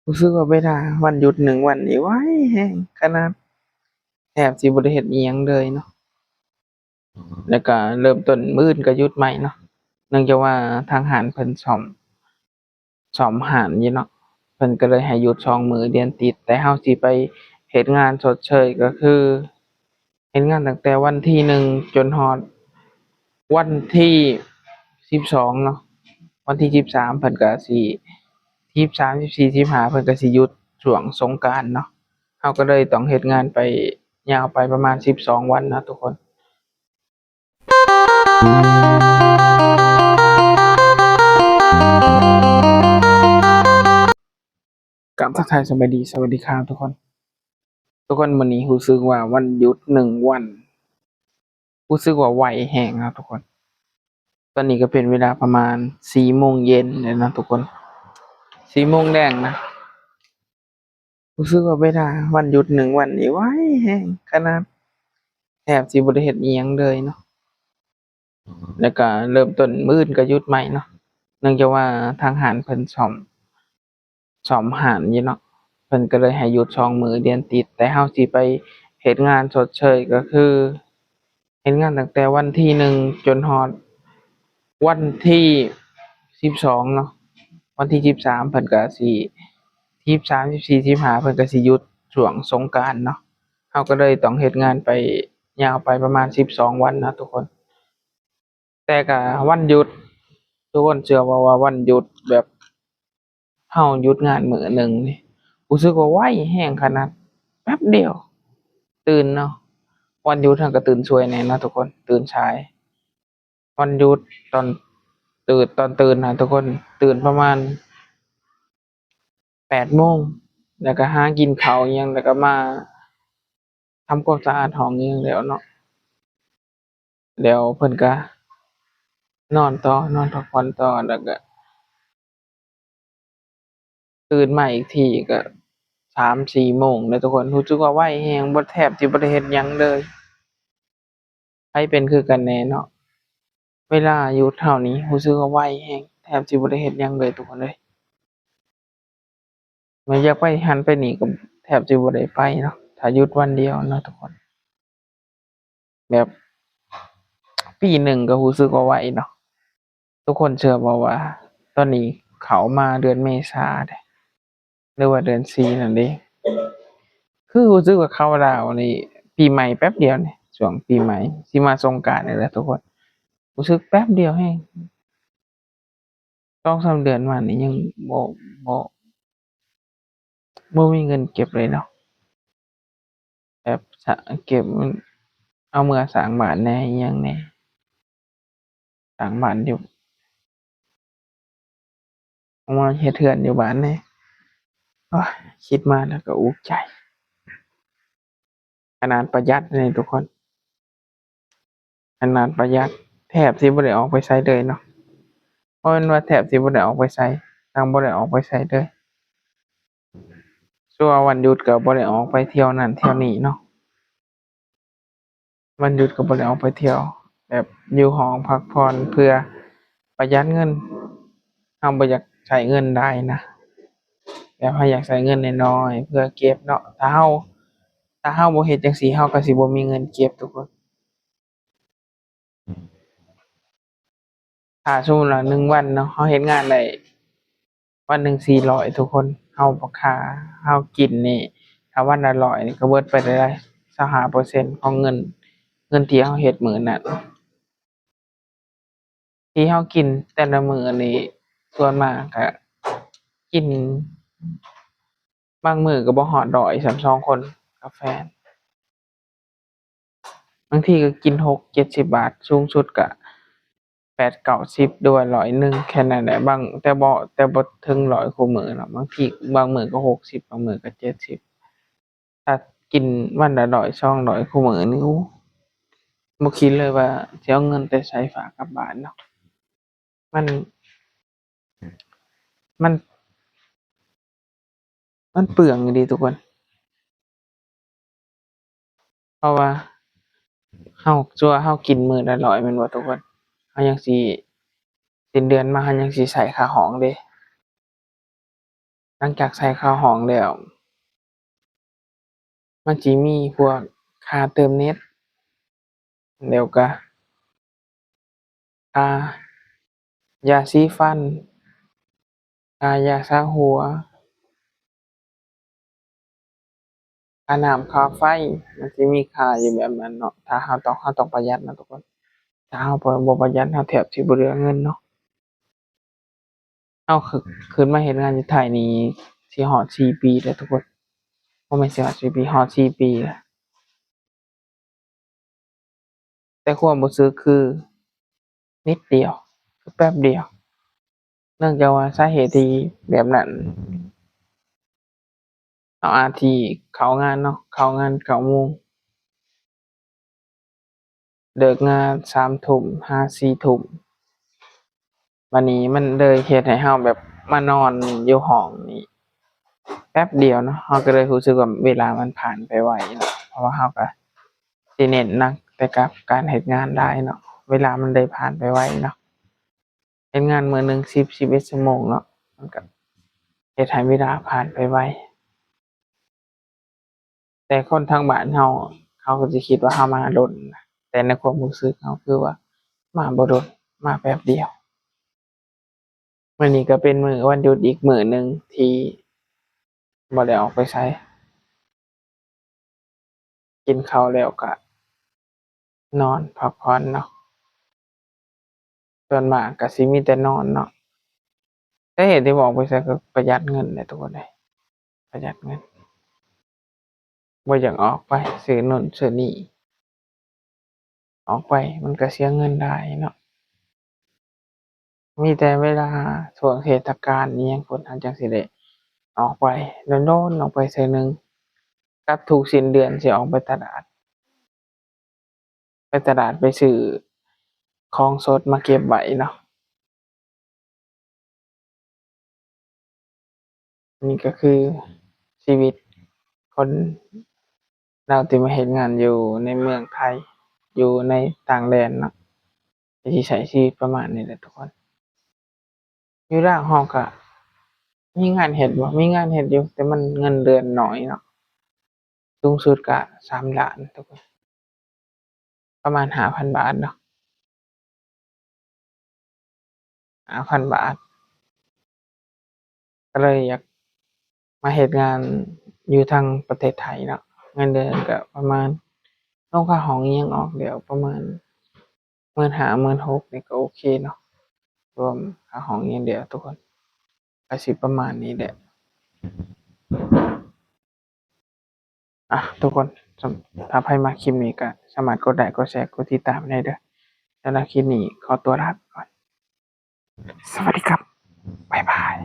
ຮູ້ສຶກວ່າເວລາວັນຢຸດໜຶ່ງວັນນີ້ໄວແຮງຂະໜາດ ແທບຊິບໍ່ໄດ້ເຮັດອີ່ຫຍັງເລີຍເນາະ. ແລ້ວກະເລີ່ມຕົ້ນມື້ອື່ນກະຢຸດໃໝ່ເນາະ, ເນື່ອງຈາກວ່າທາງຮ້ານເພິ່ນສ້ອມ ສ້ອມຮ້ານຢູ່ເນາະ, ເພິ່ນກະເລີຍໃຫ້ຢຸດສອງມື້ລຽນຕິດ. ແຕ່ເຮົາຊິໄປເຮັດງານຊົດເຊີຍ ກະຄືເຮັດງານຕັ້ງແຕ່ວັນທີໜຶ່ງຈົນຮອດວັນທີສິບສອງເນາະ. ວັນທີສິບສາມເພິ່ນກະຊິ ສິບສາມ ສິບສີ່ ສິບຫ້າ ເພິ່ນກະຊິຢຸດຊ່ວງສົງການເນາະ. ເຮົາກະເລີຍຕ້ອງເຮັດງານໄປ ຍາວໄປປະມານສິບສອງວັນເນາະທຸກຄົນ. ກາບທັກທາຍສະບາຍດີ ສະຫວັດດີຄັບທຸກຄົນ. ທຸກຄົນ ມື້ນີ້ຮູ້ສຶກວ່າວັນຢຸດໜຶ່ງວັນ ຮູ້ສຶກວ່າໄວແຮງເນາະທຸກຄົນ. ຕອນນີ້ກະເປັນເວລາປະມານສີ່ໂມງເຢັນແລ້ວເນາະທຸກຄົນ, ສີ່ໂມງແລງນະ. ຮູ້ສຶກວ່າເວລາວັນຢຸດໜຶ່ງວັນນີ້ໄວແຮງຂະໜາດ ແທບຊິບໍ່ໄດ້ເຮັດອີ່ຫຍັງເລີຍເນາະ. ແລ້ວກະເລີ່ມຕົ້ນມື້ອື່ນກະຢຸດໃໝ່ເນາະ, ເນື່ອງຈາກວ່າທາງຮ້ານເພິ່ນສ້ອມ ສ້ອມຮ້ານຢູ່ເນາະ, ເພິ່ນກະເລີຍໃຫ້ຢຸດສອງມື້ລຽນຕິດ. ແຕ່ເຮົາຊິໄປເຮັດງານຊົດເຊີຍ ກະຄືເຮັດງານຕັ້ງແຕ່ວັນທີໜຶ່ງຈົນຮອດວັນທີສິບສອງເນາະ. ວັນທີສິບສາມເພິ່ນກະຊິ ສິບສາມ ສິບສີ່ ສິບຫ້າ ເພິ່ນກະຊິຢຸດຊ່ວງສົງການເນາະ. ເຮົາກະເລີຍຕ້ອງເຮັດງານໄປ ຍາວໄປປະມານສິບສອງວັນເນາະທຸກຄົນ. ແຕ່ກະວັນຢຸດ ທຸກຄົນເຊື່ອບໍ່ວ່າວັນຢຸດ ແບບເຮົາຢຸດງານມື້ໜຶ່ງນີ້ ຮູ້ສຶກວ່າໄວແຮງຂະໜາດ ແປັບດຽວຕື່ນເນາະ. ວັນຢຸດເຮົາກະຕື່ນສວຍແດ່ເນາະທຸກຄົນ, ຕື່ນສາຍ. ວັນຢຸດຕອນ ຕື່ນ ຕອນຕື່ນນະທຸກຄົນ ຕື່ນປະມານແປດໂມງ ແລ້ວກະຫາກິນເຂົ້າອີ່ຫຍັງ ແລ້ວກະມາທຳຄວາມສະອາດຫ້ອງອີ່ຫຍັງແລ້ວເນາະ, ແລ້ວເພິ່ນກະນອນຕໍ່ ນອນພັກຜ່ອນຕໍ່ ແລ້ວກະຕື່ນມາອີກທີກະສາມສີ່ໂມງເດ້ທຸກຄົນ. ຮູ້ສຶກວ່າໄວແຮງ ບໍ່ ແທບຊິບໍ່ໄດ້ເຮັດຫຍັງເລີຍ. ໃຜເປັນຄືກັນແດ່ເນາະ? ເວລາຢຸດເຮົານີ້ຮູ້ສຶກວ່າໄວແຮງ ແທບຊິບໍ່ໄດ້ເຮັດຫຍັງເລີຍທຸກຄົນເອີຍ. ແມ່ນຢາກໄປຫັ້ນໄປນີ້ກະແທບຊິບໍ່ໄດ້ໄປເນາະ ຖ້າຢຸດວັນດຽວເນາະທຸກຄົນ. ແບບປີໜຶ່ງກະຮູ້ສຶກວ່າໄວເນາະ. ທຸກຄົນເຊື່ອບໍ່ວ່າຕອນນີ້ເຂົ້າມາເດືອນເມສາເດ້ ຫຼືວ່າເດືອນສີ່ນັ້ນເດ້ ຄືຮູ້ສຶກວ່າເຂົ້າດາວນີ້ປີໃໝ່ແປັບດຽວນີ້ ຊ່ວງປີໃໝ່ ຊິມາສົງການນີ້ແຫຼະທຸກຄົນ. ຮູ້ສຶກແປັບດຽວແຮງ ສອງສາມເດືອນມານີ້ຍັງບໍ່ ບໍ່ ບໍ່ມີເງິນເກັບເລີຍເນາະ. ແບບ ສະ ເກັບ ເອົາເມືອສ້າງບ້ານແດ່ ອີ່ຫຍັງແດ່ ສ້າງບ້ານຢູ່ ເອົາມາເຮັດເຮືອນຢູ່ບ້ານແດ່. ໂອ້ຍ ຄິດມາແລ້ວກະອຸກໃຈ. ຂະໜາດປະຢັດເດ້ທຸກຄົນ ຂະໜາດປະຢັດ ແທບຊິບໍ່ໄດ້ອອກໄປໃສເລີຍເນາະ. ບໍ່ແມ່ນວ່າແທບຊິບໍ່ໄດ້ອອກໄປໃສ ທັງບໍ່ໄດ້ອອກໄປໃສເລີຍ. ສ່ວນວັນຢຸດກະບໍ່ໄດ້ອອກໄປທ່ຽວນັ້ນທ່ຽວນີ້ເນາະ. ວັນຢຸດກະບໍ່ໄດ້ອອກໄປທ່ຽວ ແບບຢູ່ຫ້ອງພັກຜ່ອນເພື່ອປະຢັດເງິນ. ເຮົາບໍ່ຢາກໃຊ້ເງິນຫຼາຍນະ ແບບເຮົາຢາກໃຊ້ເງິນນ້ອຍໆເພື່ອເກັບເນາະ. ຖ້າເຮົາ ຖ້າເຮົາບໍ່ເຮັດຈັ່ງຊີ້ ເຮົາກະຊິບໍ່ມີເງິນເກັບທຸກຄົນ. ຖ້າສົມມຸດວ່າໜຶ່ງວັນເນາະ ເຮົາເຮັດງານໄດ້ວັນໜຶ່ງສີ່ຮ້ອຍທຸກຄົນ ເຮົາບໍ່ຄ່າ ເຮົາກິນນີ້ ຖ້າວັນລະຮ້ອຍນີ້ກະເບິດໄປໄດ້ຊາວຫ້າເປີເຊັນຂອງເງິນ ເງິນທີ່ເຮົາເຮັດມື້ນັ້ນ. ທີ່ເຮົາກິນແຕ່ລະມື້ນີ້ ສ່ວນມາກກະກິນ ບາງມື້ກະບໍ່ຮອດຮ້ອຍຊ້ຳ ສອງຄົນກັບແຟນ. ບາງທີກະກິນຫົກເຈັດສິບບາດ ສູງສຸດກະແປດເກົ້າສິບ ຫຼືວ່າຮ້ອຍໜຶ່ງ ແຄ່ນັ້ນແຫຼະ. ບາງ ແຕ່ບໍ່ ແຕ່ບໍ່ເຖິງຮ້ອຍຄູ່ມື້ເນາະ ບາງທີ ບາງມື້ກະຫົກສິບ ບາງມື້ກະເຈັດສິບ. ຖ້າກິນວັນລະຮ້ອຍສອງຮ້ອຍຄູ່ມື້ນີ້ ໂອ້ ບໍ່ຄິດເລີຍວ່າຊິເອົາເງິນແຕ່ໃສຝາກກັບບ້ານເນາະ. ມັນ ມັນ ມັນເປືອງອີ່ຫຼີທຸກຄົນ. ເພາະວ່າເຮົາ ຊົ່ວເຮົາກິນມື້ລະຮ້ອຍແມ່ນບໍ່ທຸກຄົນ ເຮົາຍັງຊິ ສິ້ນເດືອນມາເຮົາຍັງຊິໃຊ້ຄ່າຫ້ອງເດ້. ຫຼັງຈາກໃສ່ຄ່າຫ້ອງແລ້ວ ມັນຊິມີພວກຄ່າເຕີມເນັດ ແລ້ວກະຄ່າຢາສີຟັນ, ຄ່າຢາສະຫົວ, ຄ່ານ້ຳຄ່າໄຟ, ມັນຊິມີຄ່າຢູ່ແບບນັ້ນເນາະ. ຖ້າເຮົາຕ້ອງ ເຮົາຕ້ອງປະຢັດເນາະທຸກຄົນ. ຖ້າເຮົາບໍ່ ບໍ່ປະຢັດ ເຮົາແທບຊິບໍ່ເຫຼືອເງິນເນາະ. ເຮົາ ຄ- ຂຶ້ນມາເຮັດງານຢູ່ໄທນີ້ຊິຮອດສີ່ປີແລ້ວທຸກຄົນ. ບໍ່ແມ່ນຊິຮອດສີ່ປີ ຮອດສີ່ປີແລ້ວ. ແຕ່ຄວາມຮູ້ສຶກຄືນິດດຽວ ຄືແປັບດຽວ. ເນື່ອງຈາກວ່າສາເຫດທີ່ແບບນັ້ນ ເຮົາອາດທີ່ເຂົ້າງານເນາະ ເຂົ້າງານເກົ້າໂມງ ເລີກງານສາມທຸ່ມຫາສີ່ທຸ່ມ. ບາດນີ້ມັນເລີຍເຮັດໃຫ້ເຮົາແບບມານອນຢູ່ຫ້ອງນີ້ແປັບດຽວເນາະ, ເຮົາກໍເລີຍຮູ້ສຶກວ່າເວລາມັນຜ່ານໄປໄວເນາະ, ເພາະວ່າເຮົາກໍຊິເນັ້ນໜັກແຕ່ກັບການເຮັດງານຫຼາຍເນາະ, ເວລາມັນເລີຍຜ່ານໄປໄວເນາະ. ເຮັດງານມື້ໜຶ່ງສິບ ສິບເອັດຊົ່ວໂມງເນາະ, ມັນກໍເຮັດໃຫ້ເວລາຜ່ານໄປໄວ. ແຕ່ຄົນທາງບ້ານເຮົາ ເຂົາກໍຊິຄິດວ່າເຮົາມາດົນ, ແຕ່ໃນຄວາມຮູ້ສຶກເຮົາຄືວ່າມາບໍ່ດົນ ມາແປັບດຽວ. ມື້ນີ້ກໍເປັນມື້ວັນຢຸດອີກມື້ໜຶ່ງທີ່ບໍ່ໄດ້ອອກໄປໃສ, ກິນເຂົ້າແລ້ວກໍນອນພັກຜ່ອນເນາະ. ສ່ວນມາກກໍຊິມີແຕ່ນອນເນາະ. ສາເຫດທີ່ບໍ່ອອກໄປໃສກໍປະຢັດເງິນແຫຼະທຸກຄົນເອີຍ, ປະຢັດເງິນ, ບໍ່ຢາກອອກໄປຊື້ໂນ່ນຊື້ນີ້, ອອກໄປມັນກໍເສຍເງິນຫຼາຍເນາະ. ມີແຕ່ເວລາຊ່ວງເທດສະການອີ່ຫຍັງພຸ້ນ ເຮົາຈັ່ງຊິໄດ້ອອກໄປ, ດົນໆອອກໄປເທື່ອໜຶ່ງ, ກັບທຸກສິ້ນເດືອນຊິອອກໄປຕະຫຼາດ. ໄປຕະຫຼາດໄປຊື້ຂອງສົດມາເກັບໄວ້ເນາະ. ນີ້ກໍຄືຊີວິດຄົນລາວທີ່ມາເຮັດງານຢູ່ໃນເມືອງໄທ, ຢູ່ໃນຕ່າງແດນເນາະ, ກໍຊິໃຊ້ຊີວິດປະມານນີ້ແຫຼະທຸກຄົນ. ຢູ່ລາວເຮົາກະມີງານເຮັດບໍ່? ມີງານເຮັດຢູ່, ແຕ່ມັນເງິນເດືອນໜ້ອຍເນາະ, ສູງສຸດກະສາມລ້ານທຸກຄົນ, ປະມານຫ້າພັນບາດເນາະ, ຫ້າພັນບາດ. ກໍເລີຍຢາກມາເຮັດງານຢູ່ທາງປະເທດໄທເນາະ, ເງິນເດືອນກໍປະມານ ລົງຄ່າຫ້ອງອີ່ຫຍັງອອກແລ້ວປະມານໝື່ນຫ້າ ໝື່ນຫົກ ນີ້ກໍໂອເຄເນາະ, ລວມຄ່າຫ້ອງອີ່ຫຍັງແລ້ວທຸກຄົນ, ກໍຊິປະມານນີ້ແຫຼະ. ອ່ະ ທຸກຄົນ ຖ້າໃຜມັກຄລິບນີ້ກໍສາມາດກົດໄລ ກົດແຊ ກົດຕິດຕາມໄດ້ເດີ. ສຳລັບຄລິບນີ້ຂໍຕົວລາໄປກ່ອນ. ສະຫວັດດີຄັບ. ບາຍບາຍ.